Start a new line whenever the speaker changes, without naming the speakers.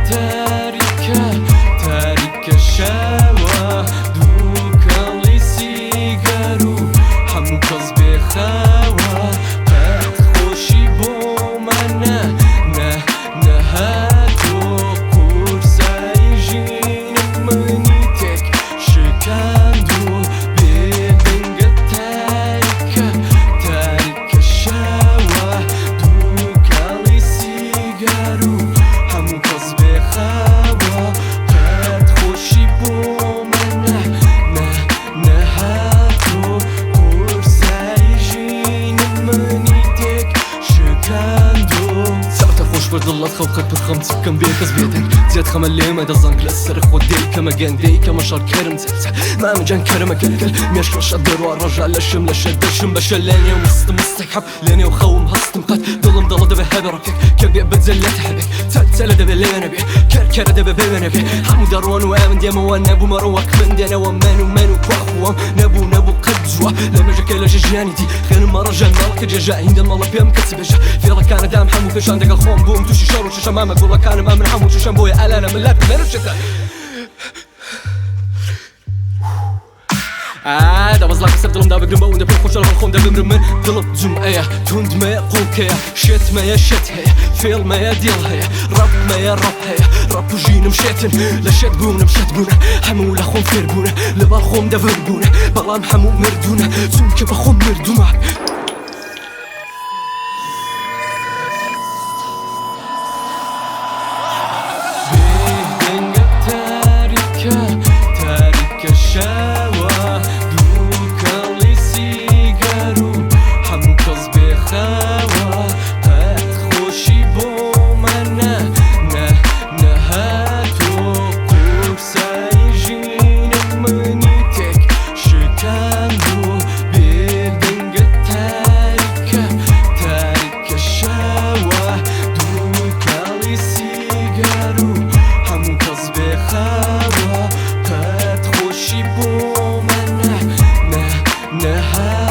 تاریکە تاریکە شەوە دووکەڵی سیگار و هەموو کەس بێخەوە قەت خۆشی بۆ منە نە نەهاتۆ قورسایی ژینم منی تێک شکاند و بێدەنگە تاریکە تاریکە شەوە دووکەڵی سیگار و هەموو کەس بێخەوە قەت خۆشی بۆ منە نە نەهاتۆ قورسایی ژینم منی تێک شکاندۆ. ساعتە خۆش بە دڵت خەو قەت پڕ خەم چ بکەم بێ کەس بێدەنگ زیاد خەمە لێمە دەزانگ لەسەر خۆ دەیکەمە گەنگ دەیکەمە شەڕ کەرم چەل مامە جان کەرمە گەل گەل مێشک ڕەشە دەڕوا ڕەژا لەشم لەشە دەشم بەشە لەنێو مستم مستێک حەب لەنێو خەوم هەستم قەت دڵم دەڵە دەبێ هەبێ ڕەفیق کە بێ بەجەلەت هەبێ چەل چەلە دەبێ لەوێ نەبێ کەر کەرە دەبێ بەوێ نەبێ هەموو دەڕۆن و ئەمن دێمەوە نەبوومە وەک من دێنەوە من و من و کوا خۆم نەبوو نەبوو قەت جووە لە مێژەکەی لەژە ژیانی دی خوێنم مەڕەژە ماڵەکە جێژە هیندە مەڵە پێم کەچ بێژە فێڵەکانە دام هەموو پێشان دەگەڵ خۆم بووم تووشی شەڕ و شەشە مامە گوڵەکانم ئەمن هەموو چوشەم بۆیە ئالانە من لات مەرشێتە دەبەزڵاکە سەر دڵم دابگرم بەوەندە پێم خۆشە لەگەڵ خۆم دەبمرم من دڵم جومعەیە توندمەیە قوڵکەیە شێتمەیە شێت هەیە فێڵمەیە دێڵ هەیە ڕەپمەیە ڕەپ هەیە ڕەپ و ژینم شێتن لە شێت بوونم شێت بوونە هەموو لە خۆم فێر بوونە لەباڵ خۆم دەڤر بوونە بەڵام هەموو مردوونە چونکە بە خۆم مردوومە. بێدەنگە تاریکە تاریکە شەوە دووکەڵی سیگار و هەموو کەس بێخەوە قەت خۆشی بۆ منە نە نەهاتۆ قورسایی ژینم منی تێک شکاند و بێدەنگە تاریکە تاریکە شەوە دووکەڵی سیگار و هەموو کەس بێخەوە قەت خۆشی بۆ منە نە نەهاتۆ.